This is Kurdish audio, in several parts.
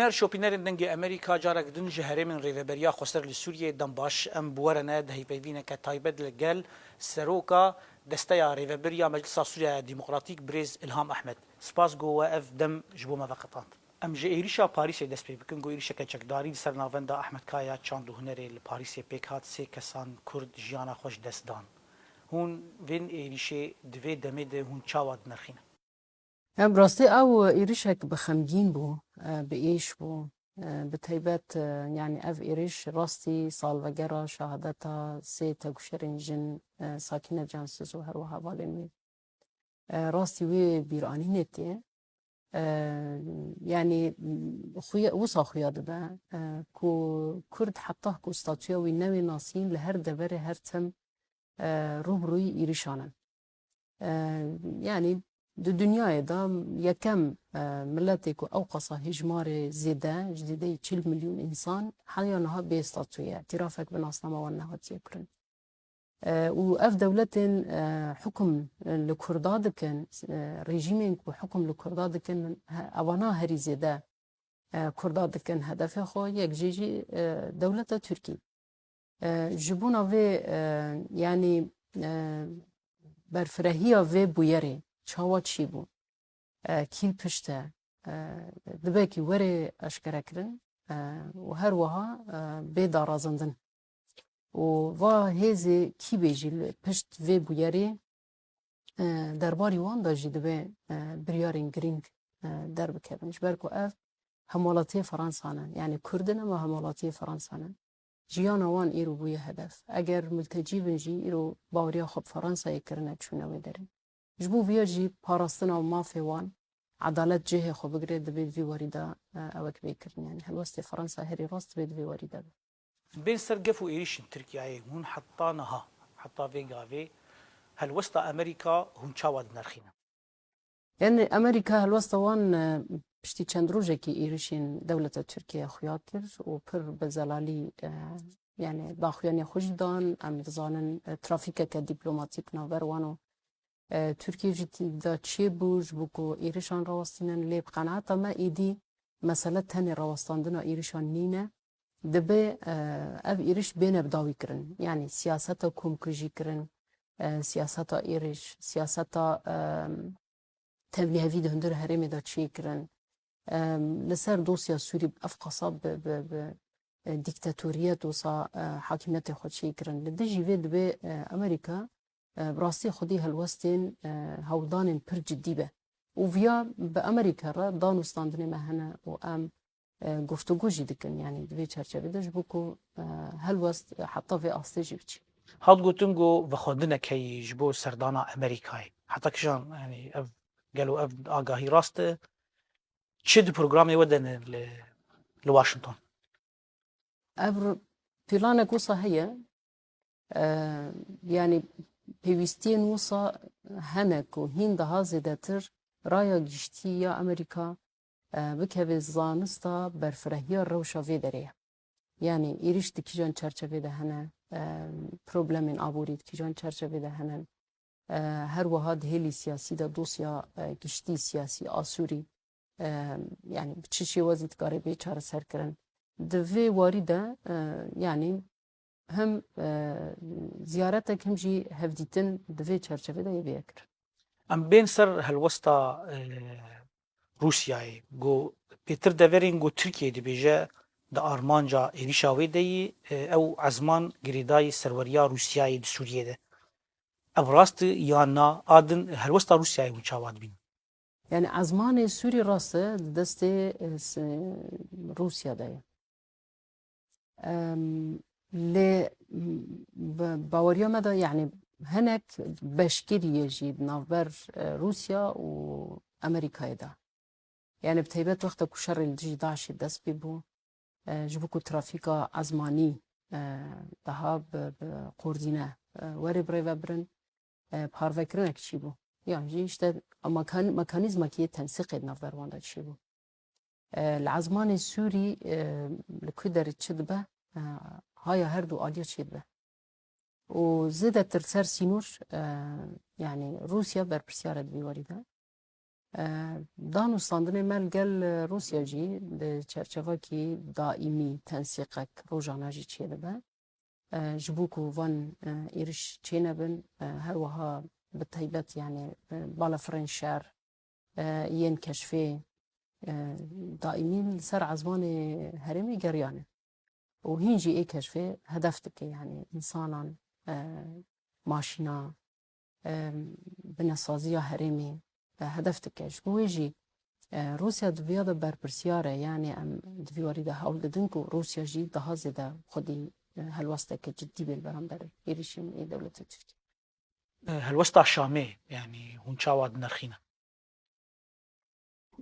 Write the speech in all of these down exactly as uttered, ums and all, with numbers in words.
Her şopînerên Dengê Amerîka carek din ji herêmên Rêveberiya Xweser li Sûriyê dem baş. Em bi we re ne di hevpeyvîneke taybet li gel Seroka Desteya Rêveberiya Meclisa Sûriya Demokratîk birêz Ilham Ehmed. Spas ku we ev dem ji bo me veqetand. Em ji êrîşa Parîsê dest pê bikin ku êrîşeke çekdarî li ser navenda Ehmed Kaya çand û hunerê li Parîsê pêk hat, sê kesan Kurd jiyana xwe ji dest dan. Hûn vên êrîşê di vê demê de hûn çawa dinirxînin? Em rastî ew êrişek bi xemgîn bû, e, bi êş bû. E, bi taybet, e, yanî ev êriş rastî salvegera şehadeta sê tevkuşerên jin, e, Sakîne Cansiz û her wiha valên wê. E, rastî wê bîranînê tê. E, yanî, xuya, wisa xuya dibe, e, ku Kurd heta ku statûya wî newê nasîn li her deverê her tim, e, rû bi rûyî êrişan in. E, yanî di dinyayê de yekem, e, miletê ku ew qasa hejmarê zêde, ji zêdeyî çil milyon însan heya niha bê statû ye. Îtirafek bi nasnama wan nehatiye kirin. E, û ev dewletên, e, hukum li Kurda dikin, e, rejîmên ku hukum li Kurda dikin, he, evana herî zêde, e, Kurda dikin hedefê xwe, yek jê jî, e, dewleta Tirkî. E, ji bona vê, e, yanî, e, berfirehiya vê bûyerê çawa çêbû? E, kî li pişt e? E, dibe kî were eşkerekirin, e, û her wiha, e, bê darazandin. Û va hêzê kî bê jî li pişt vê bûyerê, e, derbarî wan de jî divê, e, biryarên girîng, e, derbikevin. Ji ber ku ev hemwelatiyê Fransa ne. Yanî Kurd in, ama hemwelatiyê Fransa ne. Jiyana wan îro bûye hedef. Eger multecî bin jî, îro baweriya xwe bi Fransayê kirine, çûne wê derê. Ji bo viya jî parastina mafê wan, edalet cihê xwe bigire, divê di vî warî de, e, ewek bê kirin. Yanî helwestê Fransa herî rast divê di vê warî de be. Bên ser gef û êrîşên Tirkiyeyê hûn heta niha, heta vê gavê helwesta Amerîka hûn çawa dinirxînin? Yanî Amerîka helwesta wan, e, piştî çend rojekî êrişên dewleta Tirkiye xuya kir û pir bi zelalî, e, yanî daxuyaniyê xwe jî dan. Em dizanin, e, trafîkeke dîplomatîk navber wan û, e, Tirkiye jî tî-, da çêbû ji bo ku êrişan rawestînin. Lê bi qenaeta me êdî mesele tenê rawestandina êrişan nîne. Dibe, e, ev êriş bêne bi dawî kirin. Yanî siyaseta komkujî kirin, e, siyaseta êriş, siyaseta, e, tevlîhevî di hundir herêmê de çêkirin. E, li ser dosya Sûrî ev qasa bi, bi, bi, e, dîktatoriyet wisa, e, hakimiyetê xwe çêkirin. Li dijî vê dibe, e, Amerîka, e, bi rastî xwedî helwestên, e, hewldanên pir cidî be. Û viya bi Amerîka re dan û standinê me hene û em, e, guftûgû jî dikin, yanî di vê çerçevê de ji bo ku, e, helwest, e, heta vê astê jî biçî. Hat gotin ku vexwendineke yî ji bo serdana Amerîkayê. Heta kîjan, yanî ev, gelo ev agahî rast e? Çi di programê we de ne li, li Washington? Ev r-, planek wisa heye. E, yanî pêwîstiyên wisa hene ku hîn daha zêdetir raya giştî ya Amerîka, e, bikeve zanista berfirehiya rewşa vê derê ye. Yanî êrîş di kîjan çerçevê de hene, e, problemên aborî di kîjan çerçevê de hene, e, her wiha di hêlî siyasî de dosya, e, giştî siyasî a Sûrî, e, yanî bi çi şêwazî dikare bê çareserkirin. Di vê warî de, e, yanî him, e, ziyaretek him jî hevdîtin di vê çerçevê de yê bêye kirin. Em bên ser helwesta, e, Rûsyayê. Got, pêtir deverên got Tirkiye dibêje di armanca êrîşa wê de yî, e, ew ezman girêdayî serweriya Rûsyayê di Sûriyê de. Ev rast e yan na? A din helwesta Rûsyayê hûn çawa dibînin? Yanî ezmanê Sûrî rast e, di destê, e, s-, Rûsya de ye. Em, lê, m, bi baweriya me de, yanî hinek beşkiriyê jî di navber, e, Rûsya û Amerîkayê de. Yanî bi taybet wexta ku şerê li dijî DAIŞê dest pê bû, e, ji bo ku trafîka ezmanî, e, daha bi, bi qurdîne, e, were birêvebirin, e, parvekirinek çîbû. Yan jî işte mekan-, mekanîzmekî yê tensîqê di navber wan de çêbû. E, li ezmanê Sûrî, e, li ku derê çi dibe, e, haya her du aliyê çêdibe. Û zêdetir ser sînor, e, yanî Rûsya berpirsyar e di vî warî de. E, danûstandinê me li gel Rûsya jî di çerçevekî daîmî tensîqek rojane jî çêdibe. E, ji bo ku van, e, êriş çênebin, e, her wiha bi taybet, yani, e, balafirên şer, e, yên keşfê, e, daîmî li ser ezmanê herêmê geriyane. Û hîn jî ê keşfê hedef dike, yani, însanan, e, maşîna, e, binesaziya herêmê, e, hedef dike. Ji bo wê jî, e, Rûsya di viya de berpirsiyar e, yani em di vî warî de hewl didin ku Rûsya jî daha zêde xwedî, e, helwesteke cidî bê li beramber êrîşên ê dewleta Tirkiyê. E, helwesta Şamê, yani hûn çawa dinirxîne?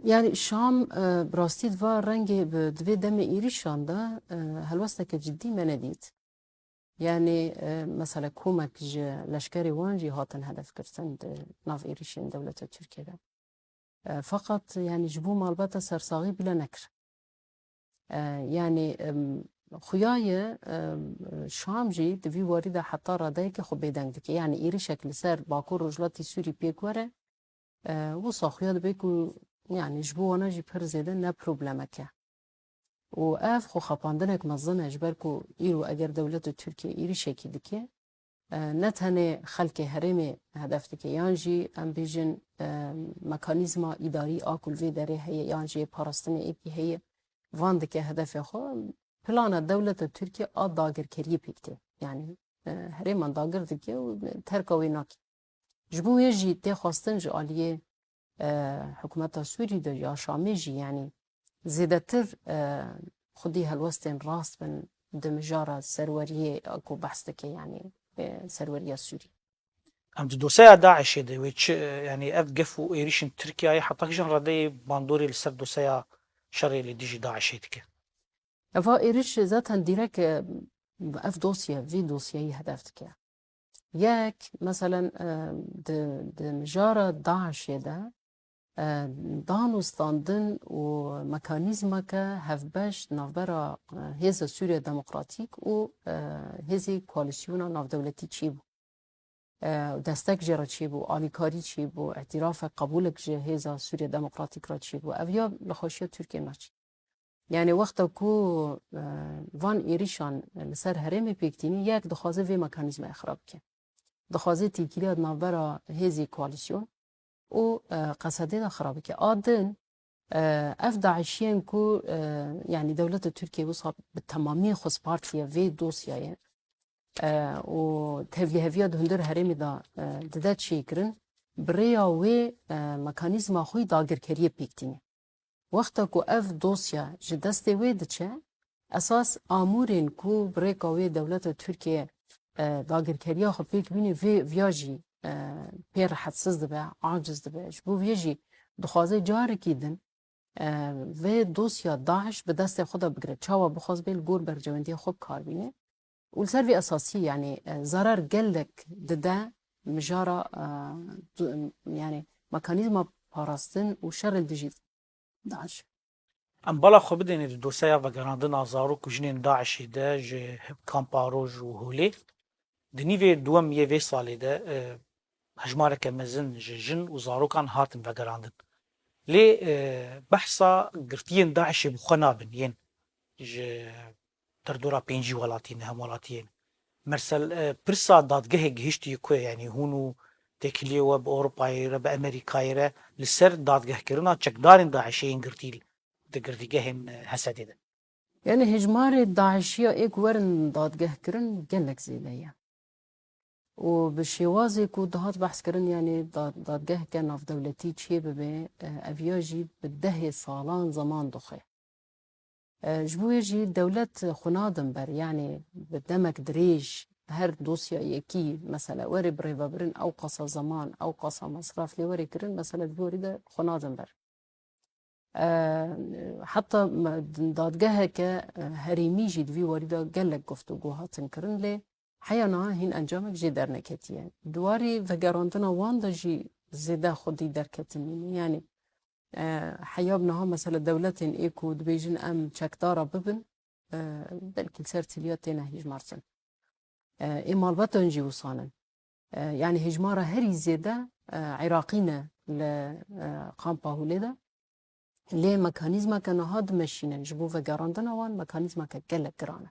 Yani Şam, e, bi rastî di va rengê bi, di vê demê êrîşan de, e, helwesteke cidî me nedît. Yani, e, mesela komek ji leşkerê wan jî hatin hedefgirtin di nav êrîşên dewleta Tirkiyê de. E, feqet yani ji bo malbata sersaxî bile nekir. E, yani, em, xuya ye, em, Şam jî di vî warî de heta radeyekê xwe bêdeng dike. Yani êrîşek li ser Bakur Rojhilatî Sûrî pêk were, e, wisa xuya dibe ku, yani, ji bo wana jî pir zêde ne problemek e. Û ev xwe xepandinek mezin e, ji ber ku îro eger dewleta Tirkiye êrîşekî dike, e, ne tenê xelkê herêmê hedef dike, yan jî em bêjin, e, mekanîzma îdarî a ku li vê derê heye, yan jî parastinê êkî heye, van dike hedefê xwe. Plana dewleta Tirkiye a dagirkeriyê pêk tê. Yani, e, herêman dagir dike û terka wê nake. Ji bo wê jî tê xwestin ji aliyê, e, hikûmeta Sûrî de ya Şamê jî, yanî zêdetir, e, xwedî helwestên rast bin di mijara serweriyê ku behs dike, yanî, e, serweriya Sûrî. Em di doseya DAIŞê de wê çi, yanî ev gef û êrîşên Tirkiyeyê heta kîjan redeyê bandorê li ser doseya şerê li dijî DAIŞê dike? Eva êriş zaten dîrek, e, ev dosye, vî dosyeyî hedef dike. Yek, meselen, e, di, di mijara DAIŞê de, e, dan û standin û mekanîzmeke hevbeş navbera, e, Hêza Sûriya Demokratîk û, e, Hêzê Koalîsyona Navdewletî çêbû. E, destek jê re çêbû, alîkarî çêbû, îtîrafek, qebûlek ji Hêza Sûriya Demokratîk re çêbû. Ev ya li xweşiya Tirkiyê naçî. Yani wexta ku, e, van êrîşan li ser herêmê pêk tînin, yek dixwaze vê mekanîzmayê xirab bike. Dixwaze têkiliya di navbera hêzê koalîsyon û, e, Qesedê de xirab bike. A din, e, ev DAIŞiyên ku, e, yani dewleta Tirkiye wisa bi temamî xwe spartiye vê dosyayê, e, û tevlîheviya di hundir herêmê de, e, dide çêkirin, bi rêya wê, e, mekanîzma xwe yî dagirkeriyê pêk tîne. Wexta ku ev dosya ji destê wê diçe, esas amûrên ku bi rêka wê dewleta Tirkiye, e, dagirkeriya xwe pêk bîne, vê, viya jî, e, pê rehetsiz dibe, aciz dibe. Ji bo vê jî dixwaze carekî din, e, vê dosya DAIŞ bi destê xwe de bigire. Çawa bixwaz bê li gor berjewendiyê xwe bi kar bîne. Û li ser vê esasî, yani, e, zarar gelek dide mijara, e, du-, yani, mekanîzma parastin û şerê dijî DAIŞ. Em bala xwe bidêne di doseya vegerandina zarok û jinên DAIŞê de ji Kampa Roj û Holê. Di nîvê duwem yê vê salê de, e, hejmareke mezin ji jin û zarokan hatin vegerandin. Lê, e, behsa girtiyên DAIŞê bi xwe nabin, yên ji derdora pêncî welatî ne, hemwelatiyê ne. Mersel, e, pirsa dadgehê gihiştiye ku, yanî hûn û têkiliyê we bi Ewropayê re, bi Amerîkayê re li ser dadgehkirina çekdarên DAIŞê yên girtî di girtîgehên, e, Hesedê de? Yani hejmarê DAIŞiya ê ku werin dadgehkirin gelek zêde ye. Û bi şêwazê ku dihat behs kirin, yani da-, dadgeheke navdewletî çê bibe, e, ev ya jî bi dehê salan zeman dixwe. E, ji bo wê jî dewlet xwe nadin ber, yani bi demek dirêj her dosyayekî, mesela, were birêvebirin, ew qasa zeman, ew qasa mesraf lê were kirin, mesela, di vî warî de xwe nadin ber. E, heta me-, dadgeheke, e, herêmî jî di vî warî de gelek guftûgo hatin kirin, lê heya niha hîn encamek jê derneketiye. Di warî vegerandina wan de jî zêde xwedî derketin nîne. Yani, e, heya bi niha mesela dewletên ê ku dibêjin em çekdara bibin, e, belkî li ser tiliya têne hîjmartin. E, ê malbatan jî wisa ne. E, yani hêjmara herî zêde, e, Iraqî ne, li, e, kampa Hûlê de. Lê mekanîzmeke niha dimeşînin, ji bo vegerandina wan mekanîzmeke gelek giran e.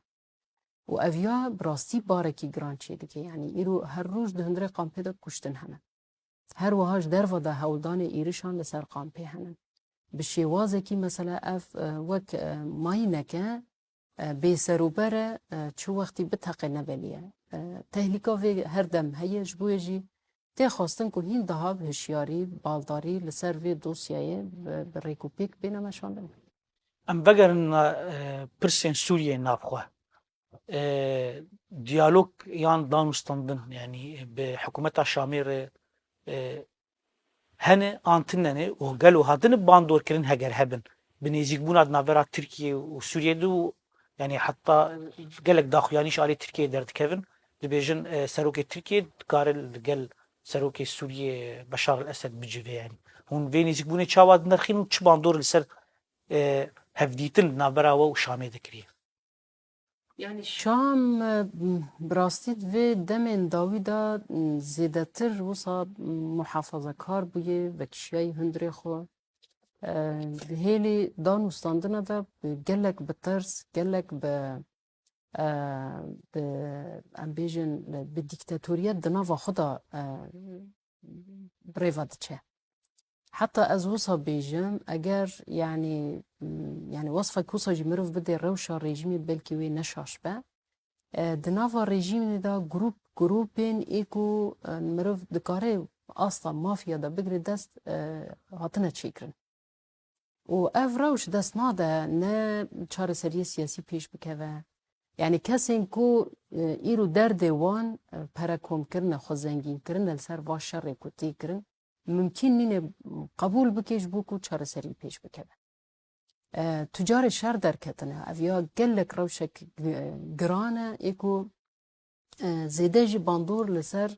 Û ev ya bi rastî barekî giran çêdike. Yanî îro her roj di hundirê kampê de kuştin hene. Her wiha ji derve de hewldanê êrişan li ser kampê hene. Bi şêwazekî mesela ev, e, wek, e, mayîneke, e, bêserûber e, e, çi wextî biteqe nebeliye. E, tehlîka vê her dem heye, ji bo yê jî tê xwestin ku hîn daha bi hişyarî, baldarî li ser vê dosyayê bi, bi rêkûpêk bêne meşandin. Em vegerin, e, pirsên Sûriyê navxwe. E, diyalog yan danûstandin, yanî bi hikûmeta Şamê re, e, hene an tune ne û gelo hatine bandorkirin heger hebin. Bi nêzîkbûna di navbera Tirkiye û Sûriye de û, yanî heta gelek daxuyanî ji alî Tirkiye derdikevin. Dibêjin, e, serokê Tirkiye dikare li gel serokê Sûriye Beşar el-Esed bicive yanî. Hûn vê nêzîkbûnê çawa dinirxîn û çi bandor li ser, e, hevdîtin di navbera we û Şamê dikiriye? Yanî Şam, e, bi rastî di vê demên dawî de, m, zêdetir wisa, m, muhafazekar bûye, vekişiyayî hundirê xwe. E, di hêlî danûstandina de bi gelek bi tirs, gelek bi, e, bi, em bêjin, bi dîktatoriyet di nava xwe de, e, bi rê ve diçe. Heta ez wisa bêjim, eger, yanî, m, yanî wesfek wisa jî mirov bidê rewşa rejîmê, belkî wê ne şaş be. E, di nava rejîmê de grûp, grûpên ê ku, e, mirov dikare asta mafya de bigire dest, e, hatine çêkirin. Û ev rewş dest nade ne çareseriyê siyasî pêş bikeve. Yanî kesên ku, e, îro derdê wan, e, pere kom kirine, xwe zengîn kirine li ser va şerê ku tê kirin, mimkîn nîne qebûl bike ji bo ku çareserî pêş bikeve. E, tu carê şer derketine. Ev ya gelek rewşek gi-, giran e, ê ku, e, zêde jî bandor li ser,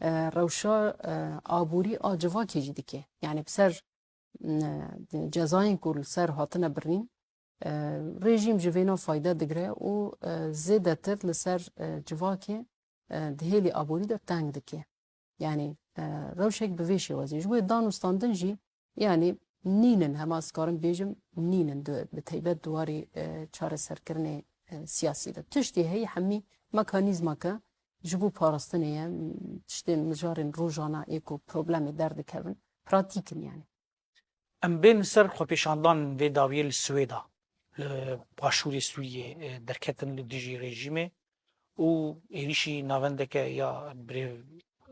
e, rewşa, e, aborî a civakê jî dike. Yanî bi ser, e, cezayên ku li ser hatine birîn, e, rejîm ji vêna fayde digire û, e, zêdetir li ser, e, civakê, e, di hêlî aborî de teng dike. Yanî, e, rewşek bi vê şêwazî. Ji bo danûstandin jî, yanî nînin, hema ez karim bêjim, nînin di, bi teybet di warî, e, çareserkirinê, e, siyasî de. Tiştê heyî hemî mekanîzmake ji bo parastinê ye, tiştên mijarên rojana ê ku problemê derdikevin, pratîk in yanî. Em bên li ser xwepêşandanên vê dawiyê li Swêda, li başûrê Sûriyê, e, derketin li dijî rejîmê û êrîşî navendeke ya bi rê-,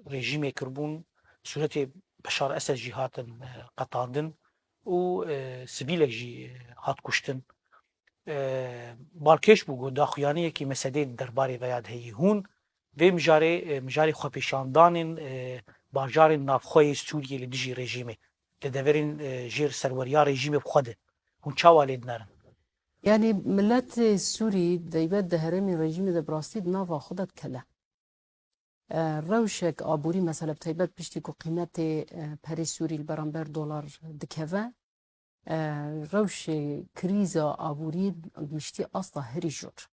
rejîmê kirbûn, sûretê Beşar Esed jî hatin, e, qetandin û, e, sivîlek jî, e, hat kuştin. E, balkêş bû ku daxuyaniyekî mesedê di derbarê veya de heyî. Hûn vê mijarê, e, mijarê xwepêşandanên, e, bajarên navxweyê Sûriyê li dijî rejîmê, li deverên, e, jêr serweriya rejîmê bi xwe de, hûn çawa lê dinerin? Yanî miletê Sûrî, di taybet di herêmên rejîmê de bi rastî di nava xwe de dikele. E, rewşek aborî, mesela bi taybet piştî ku qîmetê, e, perê Sûrî li beramber dolar dikeve, e, rewşê krîza aborî gihiştî asta herî jor.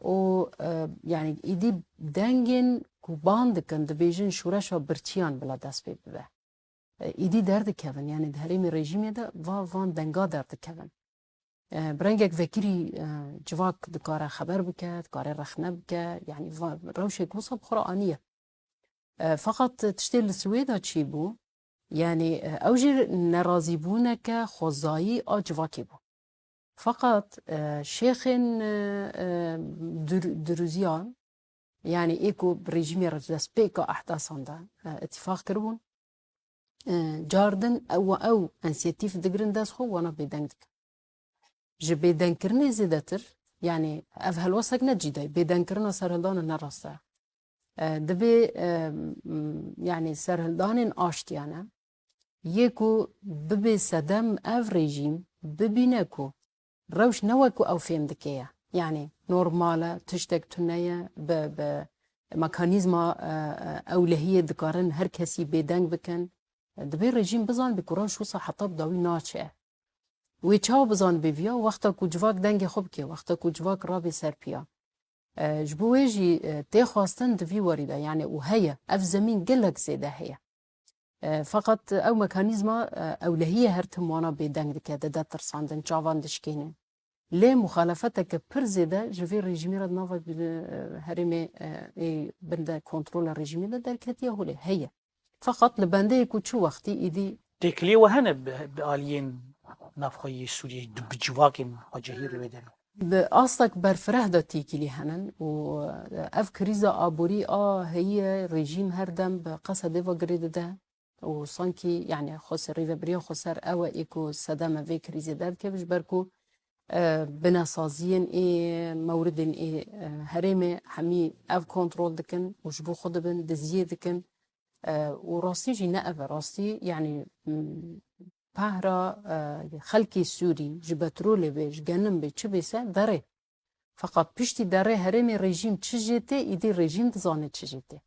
Û, e, yanî îdî dengên ku ban dikin, dibêjin şoreşa birçiyan bila dest pê bibe. E, îdî derdikevin, yanî di herêmê rejîmê de va van denga derdikevin. E, bi rengek vekirî, e, civak dikare xeber bike, dikare rexne bike, yanî va, rewşek wisa bi xwe re aniye. E, feqet tiştê li Swêda çêbû, yanî, e, ew jî nerazîbûneke xwezayî a civakê bû. Feqet, e, şêxên, e, e, dur-, Durûziyan, yanî ê ku bi rejîmê re destpêka ehdasan de, e, îtîfaq kiribûn, e, cardin ew, ew însiyatîf digirin dest xwe, wana bêdeng dikin. Ji bêdengkirinê zêdetir, yanî ev helwestek ne cîdayî, bêdengkirina serhildanan ne rast e. E, dibê, e, m, yanî serhildanên aştiyane, yê ku bibê sedem ev rejîm bibîne ku rewş ne wek ku ew fêm dike ye. Yanî normal e, tiştek tune ye, bi, bi mekanîzma, e, e, ewlehiyê dikarin her kesî bêdeng bikin. Dibê rejîm bizanibe ku rewş wisa heta bi dawî naçe. Wê çawa bizanibe viya? Wexta ku civak dengê xwe bike, wexta ku civak rabe ser piya. E, ji bo wê jî, e, tê xwestin di vî warî de, yanî û heye, ev zemîn gelek zêde heye. E, feqet ew mekanîzma, e, ewlehiyê her tim wana bêdeng dike, dide tirsandin, çavan dişkêne. Lê muxalefeteke pir zêde ji vê rejîmê re di nava, e, herêmê, e, ê bin de kontrola rejîmê de derketiye holê. Heye. Feqet li bendeyê ku çi wextî îdî Têkiliyê we hene bi, bi aliyên navxweyî Sûriyeyê, di, bi civakên xwecihî li wê derê? Bi astek berfireh de têkilî henin û, e, ev krîza aborî a heye rejîm her dem bi qesedê ve girê dide û sankî, yani, xweser, rêvebiriya xweser ew e ê ku sedeme vê krîzê derdikeve, ji ber ku, e, binesaziyên ê, mewridên ê, e, herêmê hemî ev kontrol dikin û ji bo xwe dibin, diziyê dikin. E, û rastî jî ne ev e. Rastî, yani, m, pehra, e, xelkê Sûrî ji betrolê bê, ji genim bê, çi bê se derê. Feqet piştî derê herêmê rejîm çi jê tê, îdî rejîm dizane çi jê tê.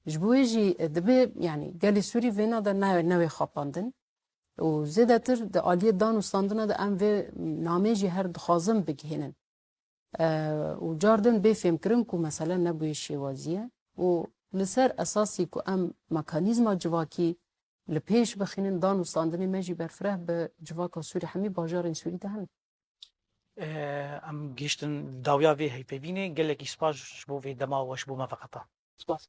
Ji bo wê jî, e, dibe, yani, gelê Sûrî vêna de ne, newê xapandin. Û zêdetir di aliyê dan û standina de em vê namê jî her dixwazin bigihînin. E, û car din bê fêmkirin ku mesele nebûye şêwazî ye. Û li ser esasî ku em mekanîzma civakî li pêş bixînin, dan û standinê me jî berfireh bi civaka Sûrî, hemî bajarên Sûrî de hene. E, em gihiştin dawiya vê hevpeyvînê. Gelekî spas ji bo vê dema we, ji bo me veqeta. Spas.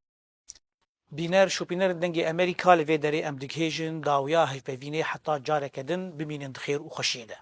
Bîner, şopînerên Dengê Emerîka li vê derê em digihêjin dawiya hevpeyvînê, heta careke din bimînin di xêr û xweşiyê de.